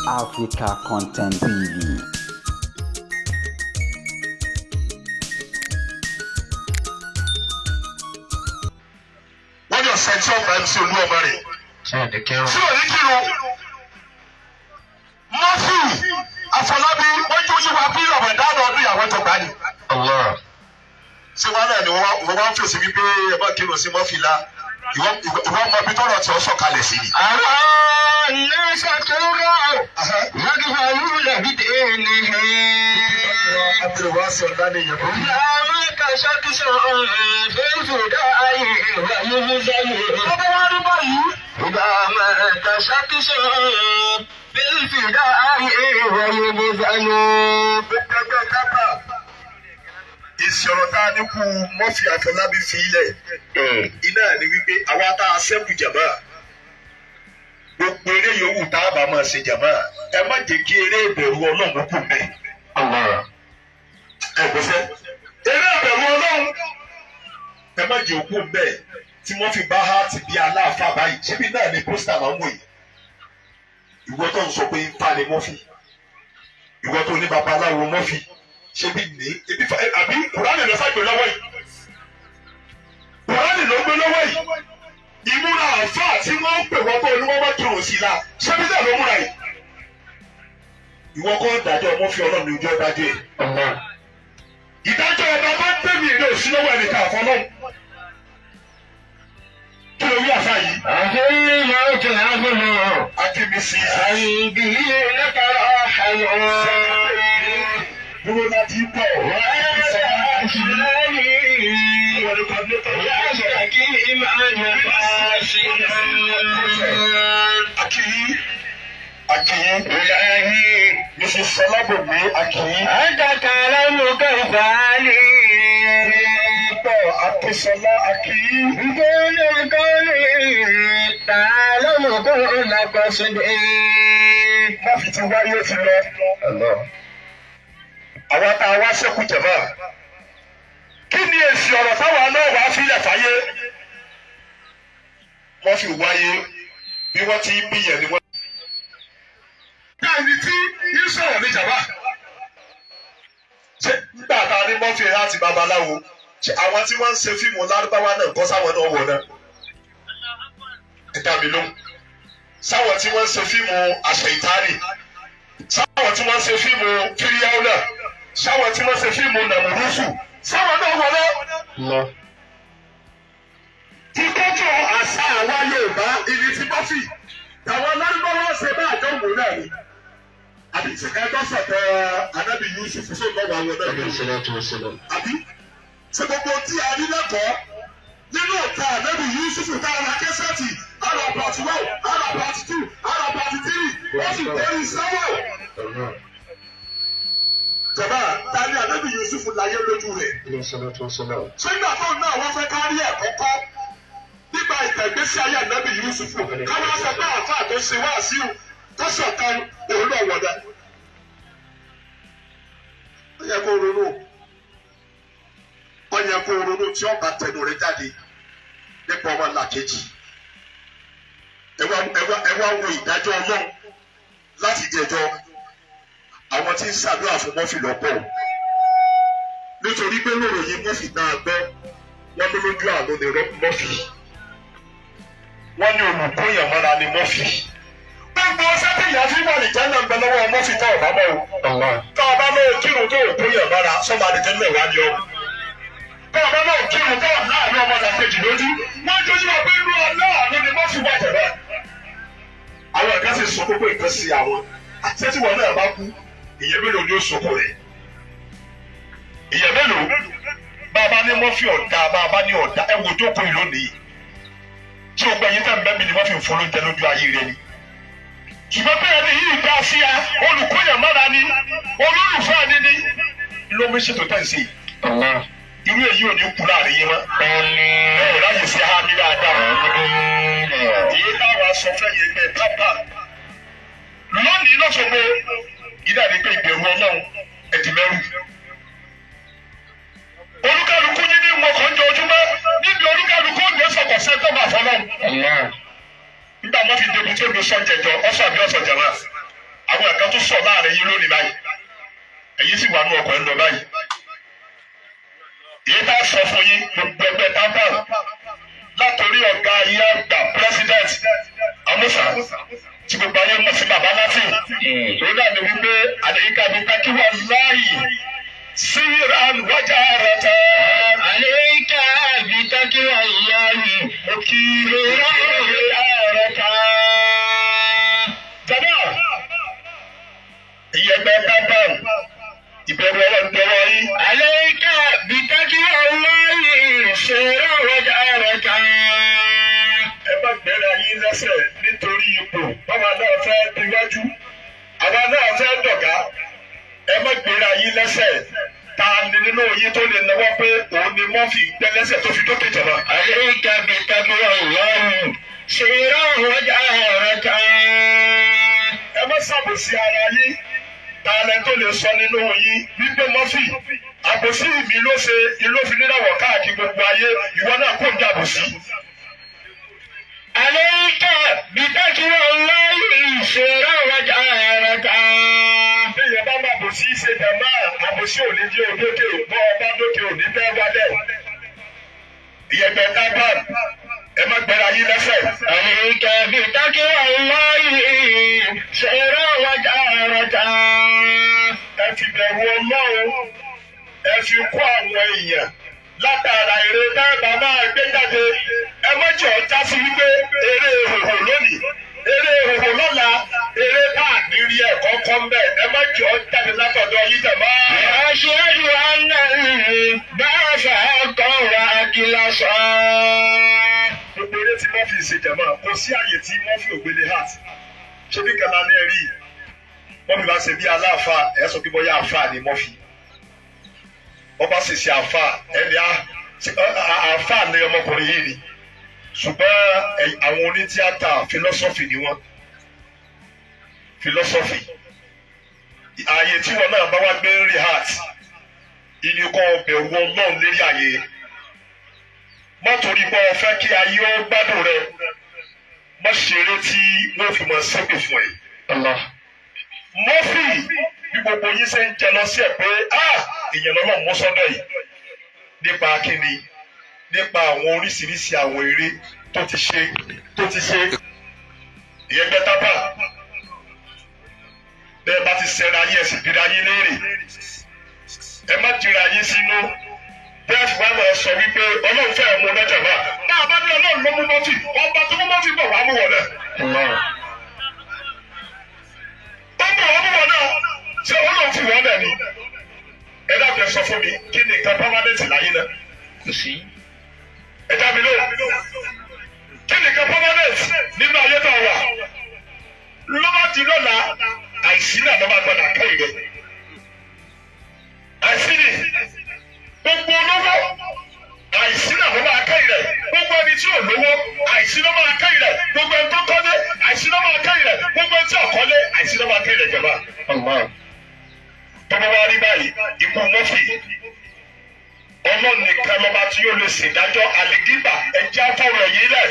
Africa Content TV. Wọ́n ní ọ̀sẹ̀ tí ọgbà MC Olúọmọ rẹ̀ tí ò ní kírun. Tí ò ní kírun. Murphy Àfọlábí, wọ́n jó yíwa bí Ramadan ọdún ìyàwó tó gbà ní. Allah. Ṣé wọn náà ni wọ́n wá ń fèsì wípé ẹ bá kírun sí Murphy la, ìwọ ọmọ ibi tọrọ tí ó sọ̀kalẹ̀ sí ni. أرى الناس ترى يجهلون بدينهم. Abdulwasi Ọ̀lànìyàn. إذا مات شخص في الفداء ويهزم. Bàbá wa rí báyìí. إذا مات شخص في الفداء ويهزم. Gbogbo ẹgbẹ́ kápá. Èsì ọ̀rọ̀ tá a ní kú Murphy Àfọlábí fi ilẹ̀. Iná ni wípé àwa tá a ṣẹ́kù jàmá. Gbogbo eré yòówù tá a bá máa ṣe jàmá. Ẹ má jẹ́ kí eré ìbẹ̀rù Ọlọ́run kù mẹ́. Allah. Ẹ gbèsè. Eré ìbẹ̀rù Ọlọ́run. Ẹ má jẹ́ òkú mẹ́ tí wọ́n fi bá háàtì bí aláàfáà báyìí. Ṣébí náà ni pósítà máa ń wò yìí. Ìwọ tó ń sọ pé ifá ni Murphy. Ìwọ tó ní babaláwo Murphy. Ṣébí ní ebi fa àbí Kùránì ló sá gbé lọ́wọ́ yìí. Kùránì ló gbé lọ́wọ́ yìí. Ìmúra àfáà tí wọ́n ń pè wọ́n pé olúwọ́n bá kírun sí la. Ṣébí náà ló múra yìí. Ìwọ kọ́ dájọ́ Murphy, Ọlọ́run ní ojú ọ̀dájọ́ yìí. Allah. Ìdájọ́ ọba bá ń tẹ̀mí ìrẹ́ òsì lọ́wọ́ ẹnìkan àfọlọ́hún. Kí ló wí àfa yìí? أهل موت أهل Akínmísí. به لك راحل. Dúró láti pọ̀. Akíyí. Akíyí. Mrs. Sọlábòmí Akíyí. Pọ̀ Akínsọlá Akíyí. Murphy ti wáyé, ó ti lọ. Àwa tá a wá ṣẹ́kù jẹ̀mọ́. Kí ni èsì ọ̀rọ̀ táwa náà wàá fílẹ̀ fáyé? Murphy wáyé bí wọ́n ti ń bí yẹn ni wọ́n. Báyìí tí ń sọ̀rọ̀ ní jàmbá. Ṣé nígbà tá a ní Murphy láti babaláwo? Ṣé àwọn tí wọ́n ń ṣe fíìmù lárúbáwá náà kọ́ sáwọn náà wọ̀ náà? Ẹ dá mi lóhùn. Sáwọn tí wọ́n ń ṣe fíìmù àṣẹ ìtárì, sáwọn tí wọ́n ń ṣe fíìmù fíríyáwó náà, sáwọn tí wọ́n ń ṣe fíìmù nàmúrúsù, sáwọn náà wọ̀ náà? Ti kọ́jọ́ àṣà àwa Yorùbá ìní ti Murphy tàwọn lárúbáwá ṣe bá àjọ wò náà ni. Àbí ẹgbẹ́ sọ̀tẹ̀ Anábì Yusuf ṣe lọ́wọ́ àwọn náà ni? Àbí ṣe gbogbo tí a rí lẹ́kọ̀ọ́ nínú ọ̀tá Anábì Yusuf tá a ra kẹ́sẹ̀tì ara part one, ara part two, ara part three, wọ́n sì tẹ́rí sẹ́wọ̀n. Jọba, ta ni Anábì Yusuf láyé lójú rẹ̀? Ṣégbà tó náà wọ́n fẹ́ kárí ẹ̀kọ́ kọ́ nípa ìtẹ̀gbésí ayé Ànábì Yusuf, káwọn sọ pé àáfàá tó ṣe wá sí i tó ṣọ̀kan òun náà wọ̀ náà. Ó yẹ kó ronú, ó yẹ kó ronú tí ọba tẹnu rẹ̀ jáde nípa ọmọ làkejì. Ẹ wá wo ìdájọ́ Ọlọ́run láti jẹjọ. Àwọn tí ń ṣàdúrà fún Murphy lọ́pọ̀, nítorí pé lóròyìn Murphy náà gbọ́, wọ́n ló lójú àánú ni Murphy, wọ́n ní olùkóyàn mọ́ra ni Murphy. Gbogbo sẹ́tìyà fi wà ní jẹ́nà ń bẹ lọ́wọ́ Murphy tó ọ̀bá mọ́ o. Tó ọba náà kírun tó òkóyàn mọ́ra, sọ́mọ àdìjẹ́ náà wá ní ọ. Tó ọba náà kírun tó láàánú ọmọ làkejì lójú, wọ́n jójú wọn pé inú ọlọ́ọ̀nù ni Murphy wà jẹ̀bẹ́. Àwọn ẹ̀ka sì sọ gbogbo nǹkan sí àwọn àti wọn náà bá kú, ìyẹn mélòó ni ó sọkò rẹ̀? Ìyẹn mélòó? Bàbá ní Murphy ọ̀dà, bàbá ní ọ̀dà. Ẹ wò jókòó yìí lónìí tí o gbẹ yín tẹ́ ń bẹ́ mi ni wọ́n fi ń fún lóúnjẹ lójú ayé rẹ ni. Ṣùgbọ́n bẹ́ẹ̀ ni yìí dá sí a, olùkóyàn mára ni, olólùfẹ́ ni ló ń ṣètò tẹ̀ ń ṣe yìí. Irú èyí ò ní kú láàrin yín mọ́. Ẹ ò ráyè sí ha mi dáadáa. Èyí táwa sọ fẹ́ yẹn gbẹ pápá lónìí lọ́sọ̀gbọ́ ìdá ni pé ìbẹ̀rù Ọlọ́run ẹ̀dì mẹ́rù. Olúkálukú yín ní wọn kàn jọ ojúmọ́ níbi olúkálukú ò ní sọ̀kọ̀ sẹ́ńtọ́ máa fọlọ́. Nígbà wọn fi débi tí omi sọ jẹjọ ọsọ àbí ọsọ jẹmọ. Àwọn ẹ̀ka tó sọ láàrin yín lónìí báyìí, èyí sì wà ní ọkọ̀ ẹ̀ ń lọ báyìí. Èyí tá a sọ fún yín, gbogbo ẹgbẹ́ TAMPAN, látòrí ọ̀gá yín àgbà, President Amusa, tí gbogbo ayé mọ̀ sí Bàbá Latin, òun náà ni wípé عليك بتقوى الله سرا وجهرة. عليك بتقوى الله Mo kí سرا وجهرة. Jama, ìyẹ̀gbẹ́ TAMPAN, ìbẹ̀rù Ọlọ́run dọwọ́ yín. عليك بتقوى الله سرا وجهرة. Ẹ má gbéra yín lẹ́sẹ̀ nítorí ipò. Báwa náà fẹ́ diwájú, àwa náà fẹ́ dọ̀gá. Ẹ má gbéra yín lẹ́sẹ̀. Ta ni nínú yín tó lè náwó pé òun ni Murphy gbẹ́ lẹ́sẹ̀ tó fi dókè jọba? عليك بتقوى الله سرا وجهرة. Ẹ má ṣàbòsí ara yín. Ta lẹ tó lè sọ nínú yín wípé Murphy, àbòsí mi ló ṣe ló fi níràwọ̀ káàkiri gbogbo ayé? Ìwọ náà kò ń dàbòsí. عليك بتقوى الله سرا وجهرة. Béèyàn bá má bòsí ṣe dàmá, àbòsí ò ní jẹ́ òdókè. Bọ́ ọba dókè, ò ní bẹ́ẹ̀ wálẹ̀. Ìyẹ̀gbẹ́ TAMPAN, ẹ má gbẹ́ra yín lẹ́sẹ̀. عليك بتقوى الله سرا وجهرة. Ẹ fi bẹ̀rù Ọlọ́run, ẹ fi kó àwọn èèyàn látara eré dáàbà máa gbé jáde. Ẹ má jẹ́ ọjà sí wípé eré ìhòhò lónìí, eré ìhòhò lọ́la, eré bá àníri ẹ̀kọ́ kọ́ ń bẹ̀. Ẹ má jẹ́ ọ jáde látọ̀dọ̀ yín jàmbá. وأشهد أن البعث حقا وأخلصا. Gbogbo eré tí Murphy ṣe jàmbá, kò sí àyè tí Murphy ò gbélé heart. Ṣé bí kan náà rí Murphy bá ṣe bí aláàfáà, ẹ sọ pé bóyá àáfàá ni Murphy. Wọ́n bá sì ṣe àáfàá, ẹni àáfàá ni ọmọkùnrin yìí ni. Ṣùgbọ́n àwọn onítíátà, philosophy ni wọ́n, philosophy. Ààyè tí wọn náà bá wá gbé ń rí heart ìní kọ́, bẹ̀rù Ọlọ́run lérí ààyè. Má torí pé o fẹ́ kí ayé ó gbádùn rẹ, má ṣeré tí wọ́n fi máa ṣépè fún ẹ. Allah. Murphy, bí gbogbo yín ṣe ń jẹ lọ sí ẹ pé ah, ìyẹn lọ́lọ́ mú sọ́dọ̀ yìí, nípa kíni? Nípa àwọn oríṣiríṣi àwọn eré tó ti ṣe. Ìyẹn gbẹ tábà bẹ́ẹ̀ bá ti ṣẹra yín, ẹ sì bíra yín léèrè. Ẹ má jìra yín sínú bẹ́ẹ̀ fi wá máa sọ wípé Ọlọ́run fẹ́ mú lọ́jà náà. Bá a bá ní Ọlọ́run ló mú Murphy, ọba tó mú Murphy bọ̀ wá mú wọ̀ náà. Allah. Ó bọ̀ wá mú wọ̀ náà. Ṣé Ọlọ́run fi wọ́n náà ni? Ẹ dákun, ẹ sọ fún mi, kí ni nǹkan permanent láyé náà? Kò sí. Ẹ dá mi lóhùn, kí ni nǹkan permanent nínú ayé náà wà? Ló bá di lọ́la, àìsí náà ló bá gbọ́dọ̀ kẹ́yìn rẹ̀. Àìsí ni gbogbo olówó, àìsí náà ló máa kẹ́yìn rẹ̀. Gbogbo ẹni tí ò lówó, àìsí ló máa kẹ́yìn rẹ̀. Gbogbo ẹni tó kọ́lé, àìsí ló máa kẹ́yìn rẹ̀. Gbogbo ẹni tí ò kọ́lé, àìsí ló máa kẹ́yìn rẹ̀ jọba. Allah. Tọ́mọ wá rí báyìí, ikú Murphy, Ọlọ́run nìkan lọ́ba tí yóò lè ṣèdájọ́ àlìgígbà. Ẹ̀jẹ̀ afọ̀rọ̀ yìí lẹ̀.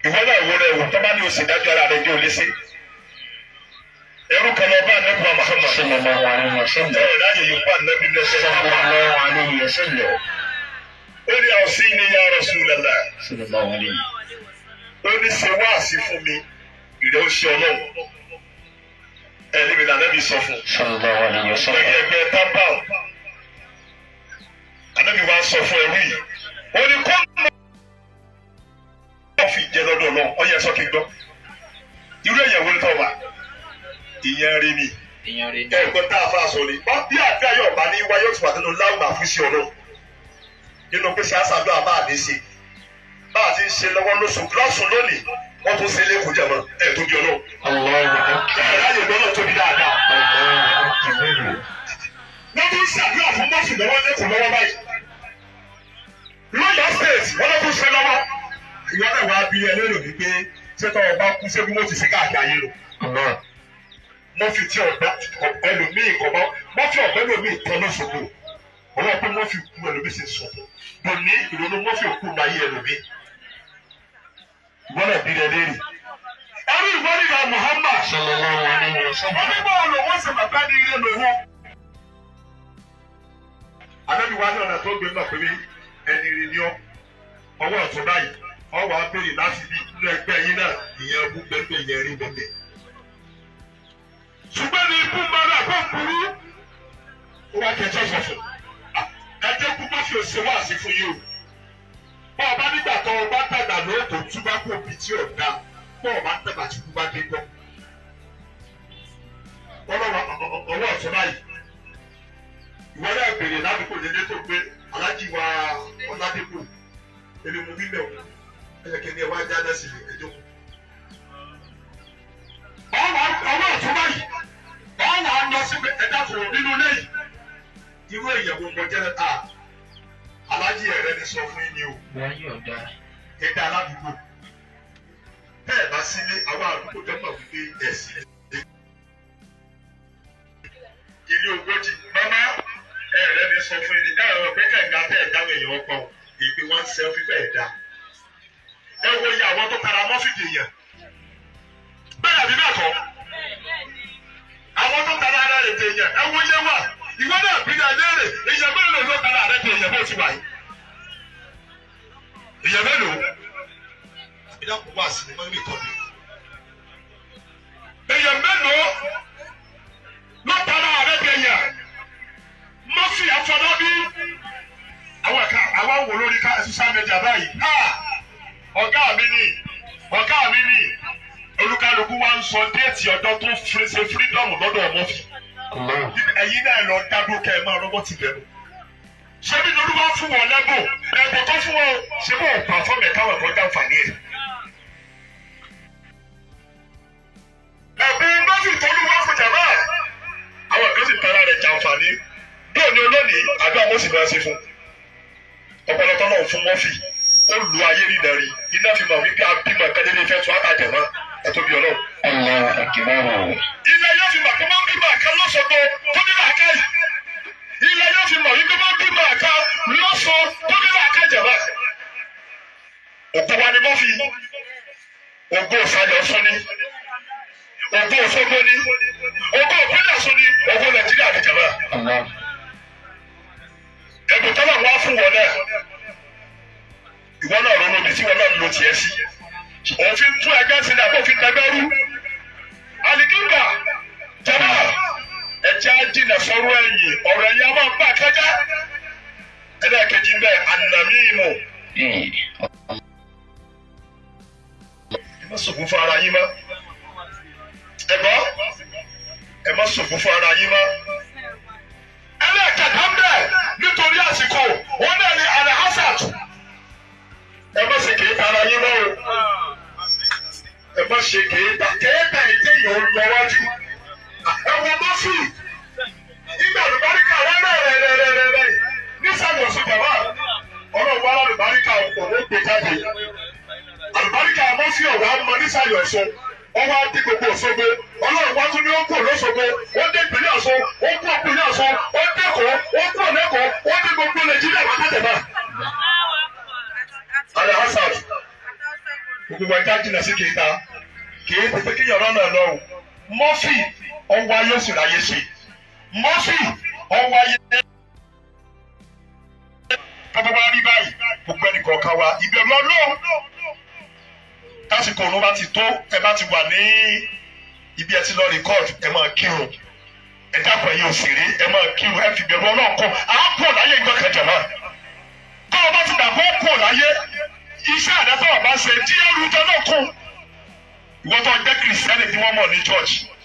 Ìwọ náà wo rẹ̀ wò, tọ́ba ní o ṣèdájọ́ ara rẹ̀ ní o lè ṣe. Ẹrú kan lọ bá Ànábì Muhammad. صلى الله عليه وسلم. Ẹ ráyè yìí kó Ànábì lẹ́sẹ̀. صلى الله عليه وسلم. Ó ní أوصني يا رسول الله. صلى الله عليه. Ó ní ṣe wáàsí fún mi, ìrẹ́ ó ṣe Ọlọ́run. Ẹ níbi l'Ànábì sọ fún un. صلى الله عليه وسلم. Ẹgbẹ́ ẹgbẹ́ tábà, Ànábì wa sọ fún ẹrú yìí, ó ní kó mọ̀ fi jẹ lọ́dọ̀ Ọlọ́run. Ó yẹ sọ kí n gbọ́, irú ẹ̀yẹ̀ wo ni tọ́ wa ìyẹn rí mi? Èèyàn rẹ̀. Ẹ̀gbọ́n tá a fa sọ ni bí àdúrà yóò bá ní wáyé, ó ti wà nínú láwùmá fún sí Ọlọ́run, nínú pé ṣe àṣàdúrà bá a ní ṣe, bá a ti ń ṣe lọ́wọ́ lóṣù lọ́sùn lónìí, wọ́n tún ṣe lẹ́kọ̀ọ́ jẹ̀mọ́ ẹ̀ tóbi Ọlọ́run. الله أكبر. Ẹ̀ láyè gbọ́dọ̀ tóbi dáadáa. الله أكبر. Wọ́n tún ṣàdúrà fún Murphy lọ́wọ́ lẹ́kọ̀ọ́ lọ́wọ́ báyìí. Lọ́yọ̀ State, wọ́n lọ́ tún ṣe lọ́wọ́. Ìwọ náà wàá bí ẹ lérò wípé ṣé tọ́ ọba kú, ṣé bí wọ́n ti ṣe káàkiri ayé lò? Allah. Murphy tí ọ̀gbá ẹlòmíì kọ̀ọ̀bá, Murphy ọ̀gbẹ́ ẹlòmíì tán lọ́sọ̀gbọ̀. Ọwọ́ pé Murphy kú, ẹlòmíì sì sọ̀kún. Dòní ìrònú Murphy òkú láyé ẹlòmíì. Ìwọ náà bí ẹ lérè. Ẹrú ìwọ nígbà Muhammad. Onígbà wo lòun ṣe bàbá ní ilé lòun. Ànábì wa ní ọ̀nà tó gbé náà pé ẹni rí ni ọ́. Ọwọ́ ọ̀tún báyìí, ọwọ́ abéèrè láti bí inú ẹgbẹ́ yín náà, ìyẹn bú bẹ́ẹ̀ yẹn rí bẹ́ẹ̀. Ṣùgbọ́n ní ikú máa kó burú. Ó wá kẹjọ́ sọ̀fọ̀. Ẹ jẹ́ kú bá fi òṣè wá sí fún yín o. Bọ́ ọba nígbà tó ọba dàgbà lóòótọ́ túbá kó bi tí ò da. Bọ́ ọba dàgbà tí kú bá dé gbọ́. Ọwọ́ ọ̀tún báyìí. Ìwọ náà bèrè ládùúgbò dédé tó gbé Aláàjì wa Ọládépò. Èmi mú wí mẹ́wọ̀. Ẹ jẹ́ kí ni ẹ wá já lẹ́sìn ẹjọ́. Ọwọ́ ọ̀tún báyìí. Ọwọ́ à ń lọ sí ẹ̀dá kò nínú ilé yìí. Irú ìyẹ̀wò mọ̀jẹ́rẹ́ ta. Aláàjì ẹ̀rẹ́ ni sọ fún yín ni o. Ẹ̀dá aládùúgbò. Bẹ́ẹ̀ bá sílé, àwọn àdúgbò tó mọ̀ wípé ẹ̀sìn ilé ogójì. Màmá ẹ̀rẹ́ ni sọ fún yín ni ẹ̀rọ pé kẹ̀ǹgà tẹ̀ ẹ̀dá èèyàn pọ̀ èpè wọ́n ń sẹ́ fífẹ́ ẹ̀dá. Ẹ wo iye àwọn tó tara mọ́fìdì èèyàn. Bẹ́ẹ̀ àbí bẹ́ẹ̀ kọ́? Àwọn tó tara ara rẹ̀ dè èèyàn, ẹ wo iye wà. Ìwọ náà bí náà léèrè, èèyàn mélòó ló tara rẹ̀ dè èèyàn bó ti wà yìí? Èèyàn mélòó? Ìdáàbò wà sí ni wọ́n ń rìkọ́dù. Èèyàn mélòó ló tara rẹ̀ dè èèyàn? Mọ́fì Afọlábí. Àwọn ẹ̀ka àwọn wò lórí ká social media báyìí. Ọ̀gá mi ni, ọ̀gá mi ni. Olúkálukú wa ń sọ déètì ọjọ́ tó ṣe freedom lọ́dọ̀ Mọ́fì. Ẹ̀yin náà lọ dádúró kẹ́ ẹ máa rọ́wọ́ ti bẹ̀rù. Ṣé bí lórí wá fún wọn lẹ́bùn? Ẹ̀bùn tó fún wọn ṣé bó pàfọ́ọ̀mù ẹ̀ka wọn kọjá àǹfààní ẹ̀. Ẹ̀bùn Mọ́fì tó lù wá fún jàmbá. Àwọn kan sì tara rẹ̀ jàǹfààní. Bẹ́ẹ̀ ni olónìí àdúrà mo sì máa ṣe fún. Ọ̀pọ̀lọpọ̀ náà fún Mọ́fì. Ó lu ayé rí nàrí. Iná fi mọ̀ wípé abímọ kẹ́lẹ́lé fẹ́ tún àtàjẹ̀ mọ́. Ẹ tóbi Ọlọ́run. Ilé yóò fi mọ̀ pé wọ́n bímọ àká lọ́sọ̀gbọ̀ tó ní làákàyè. Ilé yóò fi mọ̀ wípé wọ́n bímọ àká lọ́sọ̀ tó ní làákàyè jẹ̀mọ́. Ògo wa ni Mọ́fì. Ògo ìsàlẹ̀ Ọ̀ṣun ni. Ògo Òṣogbo ni. Ògo ìpínlẹ̀ Ọ̀ṣun ni. Ògo Nàìjíríà ni jẹ̀mọ́. Ẹ̀bùn tọ́lá wá fún wọn náà. Ìwọ náà ronú ibi tí wọn náà ń lo tiẹ̀ sí. Òfin tún ẹgbẹ́ sílẹ̀ àbí òfin tẹgbẹ́ rú. Àlìkíńgà jama ẹjẹ́ àjìnà sọ̀rọ̀ ẹ̀yìn ọ̀rọ̀ ẹ̀yìn a máa bá kájá. Ẹlẹ́ẹ̀kejì ń bẹ ànàmí ìmọ̀. Ẹ má sòfò fún ara yín mọ́. Ẹ gbọ́, ẹ má sòfò fún ara yín mọ́. Ẹlẹ́ẹ̀kẹta ń bẹ nítorí àsìkò òun náà ni alahasad. Ẹ má ṣe kìí ta ara yín mọ́ o. Ẹ má ṣe kéèta kéèta ètè yìí ó lọ wájú. Ẹ wo Mọ́fì nígbà àlùbáríkà wọn náà rẹ rẹ rẹ rẹ rẹ nísàlẹ̀ Ọ̀ṣun jàmbá. Ọlọ́run wá àlùbáríkà òun gbé jáde. Àlùbáríkà Mọ́fì ọ̀wá mọ nísàlẹ̀ Ọ̀ṣun. Wọ́n wá dé gbogbo Òṣogbo. Ọlọ́run wá tún ní ó kú lóṣogbo. Ó dé ìpínlẹ̀ Ọ̀ṣun, ó kú ìpínlẹ̀ Ọ̀ṣun, ó dẹ́kọ̀ọ́, ó kú ọ̀lẹ́kọ̀ọ́, ó dé gbogbo Nàìjíríà wákàtẹ̀má. Alahassan gbogbo wa já jìnnà sí kéta kìí tètè kí yàrá náà lọ o. Mọ́fì ọwọ́ ayé sì ráyé ṣe. Mọ́fì ọwọ́ ayé. Tọ́pọ̀ bá rí báyìí gbogbo ẹnì kọ̀ọ̀kan wa ìbẹ̀rù Ọlọ́run. Tásìkò òun bá ti tó ẹ bá ti wà ní ibi ẹ ti lọ rìkọ́ọ̀dù ẹ máa kírun. Ẹ dákun ẹ̀yin òṣèré ẹ máa kírun ẹ fi ìbẹ̀rù Ọlọ́run kọ́. À á kúrò láyé nǹkan kan jàmá. Tọ́ ọ bá ti dà kó kúrò láyé iṣẹ́ àdátọ̀ ọba ṣe tí ó rú tọ́lọ́ kún. Ìwọ́n tó jẹ́ kìrìsìtẹ́nì tí wọ́n mọ̀ ní church.